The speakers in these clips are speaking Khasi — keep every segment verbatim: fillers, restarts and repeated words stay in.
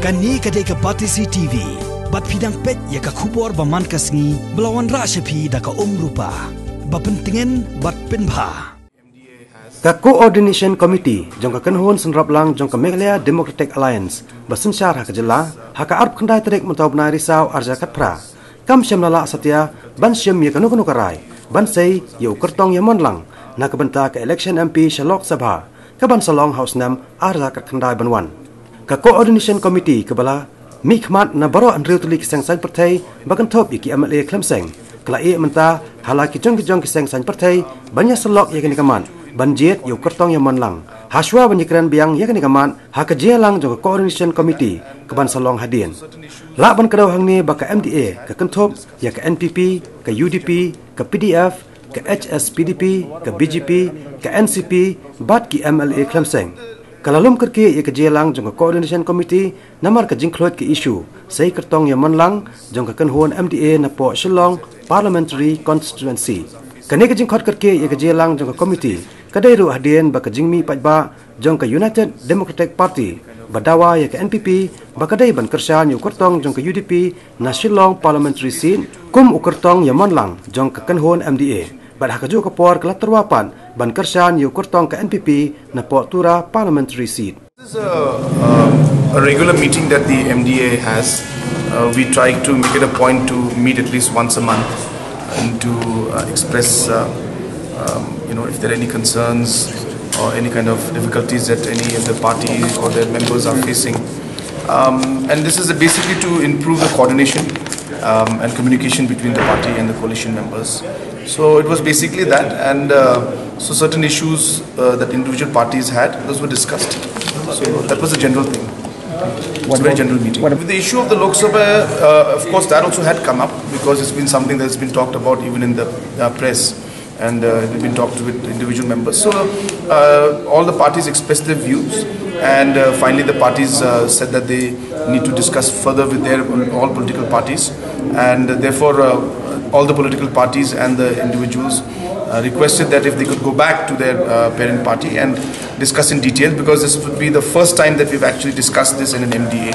Kane ka dei ka Batesi T V. Bad phi dang peit ïa ka khubor ba man ka sngi ba la wanrah sha phi da ka Umrupa. Ba pyntngen bad pynbha. Ka Coordination Committee jong ka kynhun synrop lang jong ka Meghalaya Democratic Alliance ba synshar ha ka jylla, ha ka arphew khyndai tarik mynta u bnai Risaw arhajar khatphra, kam shym la lah satia ban shim ïa kano kano ka rai ban sei ïa u kyrtong ïamon lang na ka bynta ka election M P sha Lok Sabha, ka ban sa long ha u snem arhajar khatkhyndai ban wan. Ka Coordination Committee kaba la mihkhmat na baroh hynriew tylli ki seng saiñ pyrthei ba kynthup ïa ki M L A khlem seng, ka la ïeh mynta ha la ki jong ki jong ki seng saiñ pyrthei ban ïasyllok ïa kane ka mat ban jied ïa u kyrtong ïamon lang. Hashwa ban ïakren biang ïa kane ka mat ha ka jingïalang jong ka Coordination Committee ka ban sa long hadien, lah ban kdew hangne ba ka M D A ka kynthup ïa ka N P P, ka U D P, ka P D F, ka H S P D P, ka B J P, ka N C P bad ki M L A khlem seng. Ka la lum kyrkieh ïa ka jingïalang jong ka Coordination Committee namar ka jingkhluit ka issue sei kyrtong ïamon lang jong ka kynhun M D A napoh Shillong Parliamentary Constituency. Kane ka jingkhot kyrkieh ïa ka jingïalang jong ka committee ka dei ruh hadien ba ka jingmih paidbah jong ka United Democratic Party ba dawa ïa ka N P P ba ka dei ban kyrshan ïa u kyrtong jong ka U D P na Shillong Parliamentary Seat kum u kyrtong ïamon lang jong ka kynhun M D A. Bad ha kajuh ka por ka la tyrwa pat ban kyrshan ïa u kyrtong ka N P P napoh Tura Parliamentary Seat. This is a, uh, a regular meeting that the M D A has. Uh, we try to make it a point to meet at least once a month and to, uh, express, uh, um, you know, if there are any concerns or any kind of difficulties that any of the party or their members are facing. Um, and this is basically to improve the coordination, um, and communication between the party and the coalition members. So it was basically that, and, uh, so certain issues, uh, that individual parties had, those were discussed. So that was the general thing. It's a very general meeting. With the issue of the Lok Sabha, uh, of course, that also had come up because it's been something that's been talked about even in the, uh, press, and, uh, it's been talked with individual members. So, uh, all the parties expressed their views, and, uh, finally the parties, uh, said that they need to discuss further with their all political parties, and therefore, uh, all the political parties and the individuals, uh, requested that if they could go back to their, uh, parent party and discuss in detail, because this would be the first time that we've actually discussed this in an M D A.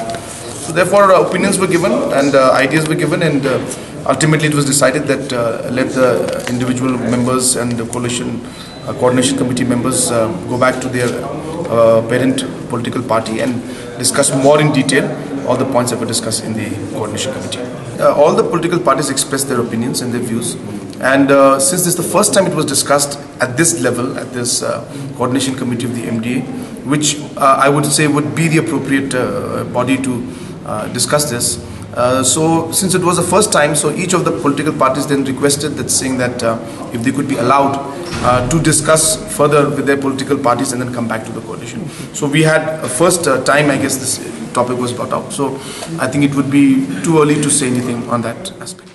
So therefore, uh, opinions were given and, uh, ideas were given, and, uh, ultimately it was decided that, uh, let the individual members and the coalition, uh, coordination committee members, uh, go back to their, uh, parent political party and discuss more in detail all the points that were discussed in the coordination committee. Uh, all the political parties expressed their opinions and their views, and, uh, since this is the first time it was discussed at this level, at this, uh, coordination committee of the M D A, which, uh, I would say would be the appropriate, uh, body to, uh, discuss this. Uh, so since it was the first time, so each of the political parties then requested that, saying that, uh, if they could be allowed, uh, to discuss further with their political parties and then come back to the coalition. So we had a first, uh, time, I guess, this topic was brought up. So I think it would be too early to say anything on that aspect.